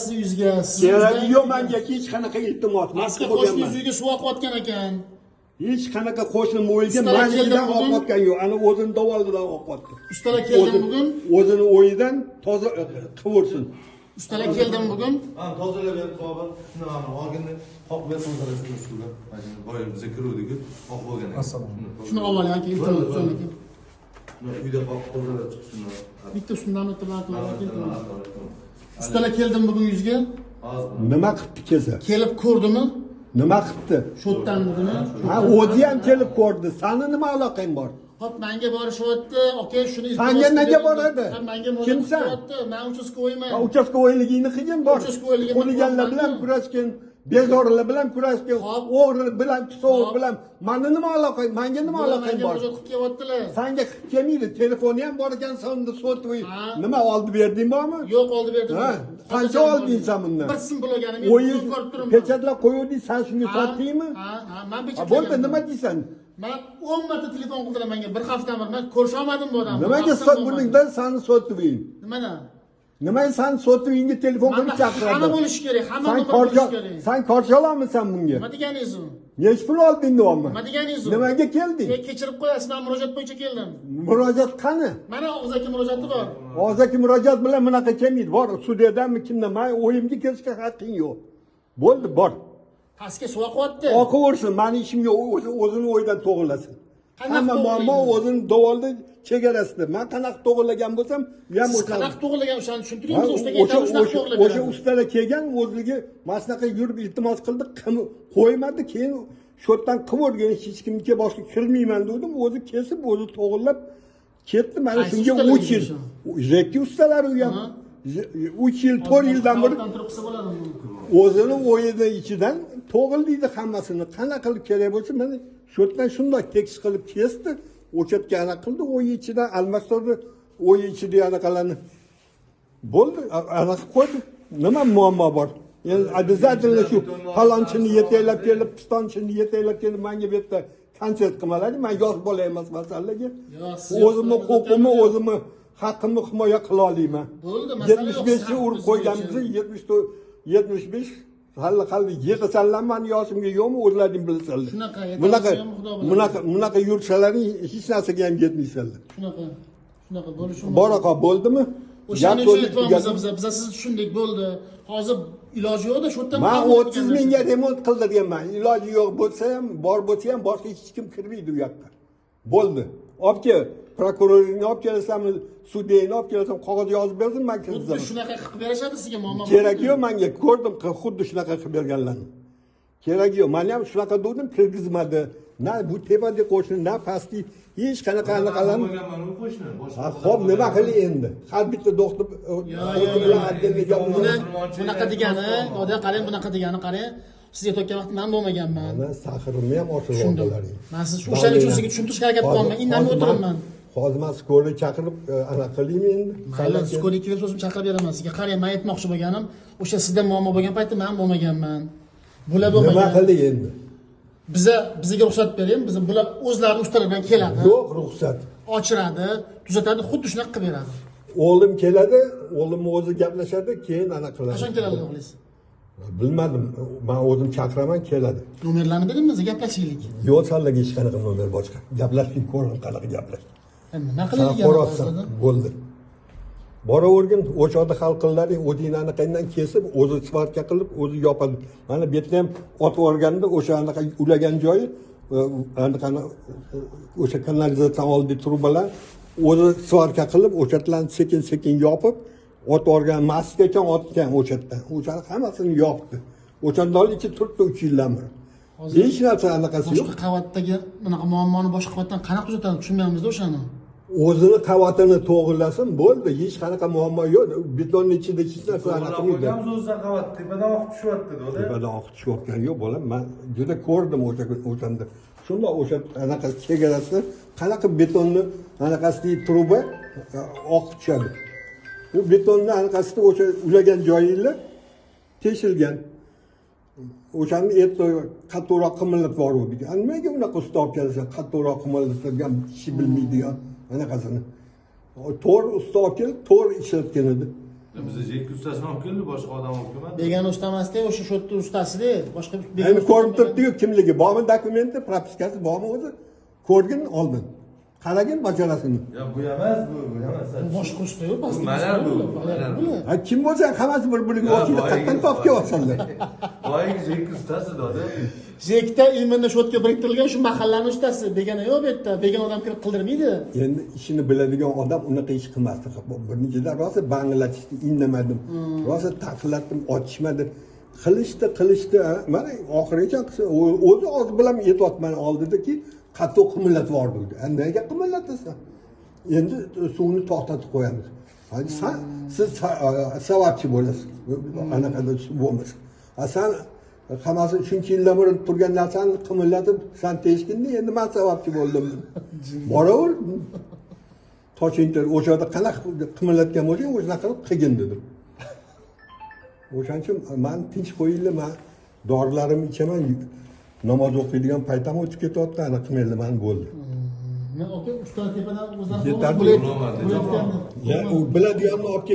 Sizni yuzga, sizni Keragi yuzga- yo'q menga hech qanaqa iltimos. Men Pastga qilib qo'shni qo'yganman. yuziga suv oqayotgan ekan. Hech qanaqa qo'shni o'yiga Ustalar keldi manikidan bugun. oqayotgan yo'q. Ana o'zini dovolidan oqyapti. Ustalar keldi bugun. O'zini o'yidan toza qivursin. Ustalar keldim bugun. Ha, tozalab berib Bobur, shuni mana olganda qoq berib tozalab shuni ustiga. Mana shuni boya biza kiruvdik-ku, oq bo'lgan ekan. Shuni olib oling aka, iltimos, shuni aka. Shuni uyda qoq tozalab chiq shuni. Bitta shundan o'tib aka, iltimos. Ustalar keldim bugun yuzga. Hozir Nima qilibdi kelsa? Kelib ko'rdimi? Nima qilibdi? Shu yerdan dedimi? Ha, o'zi ham kelib ko'rdi. Sani nima aloqang bor? Hop, menga borishyapti. Aka, shuni iltimos Sanga nega qilib boradi? Ha, menga murojaat Kimsan? qilyapti. Men uchastkoyman. Ha, Uchastkoyligingni qilgin bor. Uchastkoyligimni Xuliganlar bilan qilyapman. kurashgin, bezorilar bilan kurashgin, Hop. o'g'ri bilan, sovuq Hop. bilan. Mani nima aloqang? Manga nima Bular aloqang menga bor? murojaat qilib kelyaptilar. Sanga qilib kelmaydi. Telefoni ham bor ekan, sonda sotvoy. Ha. Nima oldi berding bormi? Yo'q, oldi berdim. Ha, qancha olding sen bundan? Bir sim pul olganim yo'q. O'yin Bugun ko'rib turibman. pechatlab qo'yuvding, sen shunga Ha, sotdingmi? Ha, men Ha, pechatlaganman. bo'ldi, nima deysan? Men 10 marta telefon qildilar menga. Bir haftadan beri men ko'risha olmadim bu odamni. Nimaga Bir haftam sot bo'lmadi. buningdan sani sotvoy? Nimadan? Nimaga san sotvoyingga telefon qilib Manda chaqiradi? hamma bo'lishi kerak, hamma San nomer bo'lishi korcho, kerak. san korchalamisan bunga? Nima deganingiz u? Nechi pul olding deyapman? Nima deganingiz u? Nimaga kelding? Kechirib qo'yasiz, men murojaat bo'yicha keldim. Murojaat qani? Mana og'zaki murojaati bor. Og'zaki murojaat bilan bunaqa kelmaydi. Bor, sudyadanmi kimdan? Men o'yimga kelishga haqqing yo'q. Bo'ldi, bor. Pastga suv oqyapti. Oqiversin, mani ishim yo'q, o'zi o'zini o'yidan to'g'rilasin. Qanaqa Hamma muammo to'g'rilaydi? o'zini dovolni chegarasida. Men qanaqa to'g'rilagan bo'lsam, u ham Siz o'sha. qanaqa to'g'rilagan o'shani tushuntiring, Ha, biz ustaga o'sha aytamiz, shunaqa o'sha to'g'rilab o'sha beradi. ustalar kelgan, o'zligi mana shunaqa yurib iltimos qildi, qo'ymadi, keyin shu yerdan qilib hech kimga boshqa kirmayman dedim, o'zi kesib, o'zi to'g'irlab ketdi. Mana Qaysi shunga ustalar 3 yil. o'sha? Rekki ustalari u ham. 3 yil, 4 yildan beri Qavatdan turib qilsa bo'ladimi? o'zini o'yini ichidan to'g'irlaydi hammasini. Qanaqa qilib kerak bo'lsa, mana shu yerdan shundoq tekis qilib kesdi, o'sha yerga anaqa qildi, o'yi ichidan almashtirdi, o'yi ichida anaqalarni. Bo'ldi, anaqa qilib qo'ydi. Nima muammo bor? Endi обязательно shu falonchini yetaklab kelib, pistonchini yetaklab kelib menga bu yerda konsert qilmalaring. Men yosh bola emasman sizlarga. Yo'q, siz O'zimni yosh bola huquqimni, yo'q. o'zimni haqqimni himoya qila olmayman. Bo'ldi, masala yo'q. 75 ga urib Siz qo'yganmiz, 74, 75 hali hali yig'asanlar mani yoshimga yo'qmi, o'zlaring bilasanlar. Shunaqa, yetamiz Bunaqa yo'qmi, Xudo biladi. bunaqa yursalaring hech narsaga ham yetmaysanlar. Shunaqa. Shunaqa bo'lishi mumkin. Boraqa bo'ldimi? O'shaning Gap uchun to'lik aytyapmiz tugadi. biz sizni tushundik, bo'ldi. Hozir iloji yo'qda, shu yerdan Man qabul 30 qilgan mingga narsa. remont qildirganman. Iloji yo'q bo'lsa ham, bor bo'lsa ham boshqa hech kim kirmaydi u yoqqa. Bo'ldi. Olib kel, prokuroringni olib kelasanmi, sudyangni olib kelasan, qog'oz yozib bersin, man Xuddi kirgizaman. shunaqa qilib berishadi sizga muammo. Keragi yo'q menga, ko'rdim xuddi shunaqa qilib berganlarni. Keragi yo'q. Men ham shunaqa dedim, kirgizmadi. Na bu tepada qo'shni, na pastki, hech qanaqa anaqalarni. Bo'lganman u qo'shni. Boshqa Ha, xo'p, nima qilay endi? Har bitta doktor Yo, bilan отдельно Buni gaplashaman. bunaqa degani, doda qarang, bunaqa degani qarang. Siz aytayotgan vaqtda men bo'lmaganman. Mana сахар imni ham oshirib Tushundim. oldilaring. Man siz o'shaning uchun sizga tushuntirishga harakat qilyapman. Indamay o'tiribman. Hozir man скорый chaqirib anaqa qilaymi endi? Mayli, скорый kelsa o'zim chaqirib beraman sizga. Qarang, men aytmoqchi bo'lganim, o'sha sizda muammo bo'lgan paytda men bo'lmaganman. Bular Nima bo'lmagan. qilay endi? Bizaga ruxsat bering, biza bular o'zlari ustalar bilan keladi. Yo'q ruxsat. Ochiradi, tuzatadi, xuddi shunaqa qilib beradi. O'g'lim keladi, o'g'lim o'zi gaplashadi, keyin anaqa qiladi. Qachon keladi o'g'lingiz? Bilmadim. Men o'zim chaqiraman, keladi. Nomerlarni bering, biz gaplashaylik. Yo'q, sanlarga hech qanaqa nomer boshqa. Gaplashdik, ko'rdim qanaqa gaplashdik. Nima San qilaylik yana ko'ryapsan, hozirda? bo'ldi. Boravergin, o'choqda hal qilaring, o'zingni anaqangdan kesib, o'zi svarka qilib, o'zi yopadi. Mana bu yerda ham otib yuborganda o'sha anaqa ulagan joyi, anaqani o'sha kanalizatsiya oldi trubalar o'zi svarka qilib, o'sha yerlarni sekin-sekin yopib, otib yuborgan, maskacha otgan o'sha yerdan. O'shani hammasini yopdi. O'shanda ichi turibdi 3 yildan beri. Hozir Hech narsa anaqasi yo'q. Boshqa qavatdagi bunaqa muammoni boshqa qavatdan qanaqa tuzatadi tushunmayapmiz-da o'shani. O'zini qavatini to'g'irlasin, bo'ldi. Hech qanaqa muammo yo'q. Betonni ichida hech narsa anaqa qilmaydi. Qo'yganmiz o'zidan qavat, tepadan oqib tushyapti doda. Tepadan oqib tushayotgani yo'q, bolam. Man juda ko'rdim o'sha o'shanda. Shundoq o'sha anaqasi chegarasida qanaqa betonni anaqasidagi truba oqib tushadi. U betonni anaqasida o'sha ulagan joyinglar teshilgan. O'shani qattiqroq qimirlatib yuboruvdik. Nimaga unaqa usta olib kelasan, qattiqroq qimirlatadigan kishi bilmaydigan anaqasini. To'g'ri usta olib kelib, to'g'ri ishlatgan edi. Biza JEK ustasini olib keldi, boshqa odam olib kelmadi. Begona usta emasda, o'sha shu yerda ustasida, boshqa begona Endi usta ko'rib kelmagan. Turibdiyu kimligi bormi, dokumenti, propiskasi bormi o'zi, ko'rgin oldin, qaragin bajarasini. Ya bu emas, bu emas. Bu boshqa usta yo'q, Bu malar bu, malar bu. Ha, kim bo'lsa ham hammasi bir biriga Ya, o'xshaydi, qayerdan topib kelyapsanlar? Boyagi JEK ustasi doda. JEKda именно shu yerga biriktirilgan shu mahallani ustasi. Begona yo'q bu yerda. Begona odam kirib qildirmaydi. Endi ishini biladigan odam unaqa ish qilmasdi. Bir nechadan rosa banglatishdi, indamadim, rosa taqillatdim, otishmadi, qilishdi, qilishdi. Ha, mana oxirigacha qilsa, o'zi og'zi bilan aytyapti mani oldidaki, qattiq qimirlatib yubordi. Nega qimillatasan? Endi suvni to'xtatib qo'yamiz. Ha, san, siz sababchi bo'lasiz anaqada suv bo'lmasa. Ha, san hammasi shuncha yildan beri turgan narsani qimillatib san teshkinding, endi man sababchi bo'ldim. Boraver, toshkentda o'sha yerda qanaqa qimillatgan bo'lsang, o'shanaqa qilib qilgin dedim. O'shaning uchun mani tinch qo'yinglar, man dorilarimni ichaman, namoz o'qiydigan paytam o'tib ketyapti, anaqa qilmanglar mani, bo'ldi. Men aka, ustani tepadan o'zlari Yetarli. bo'layotganda. Ya, u biladiganni olib kel.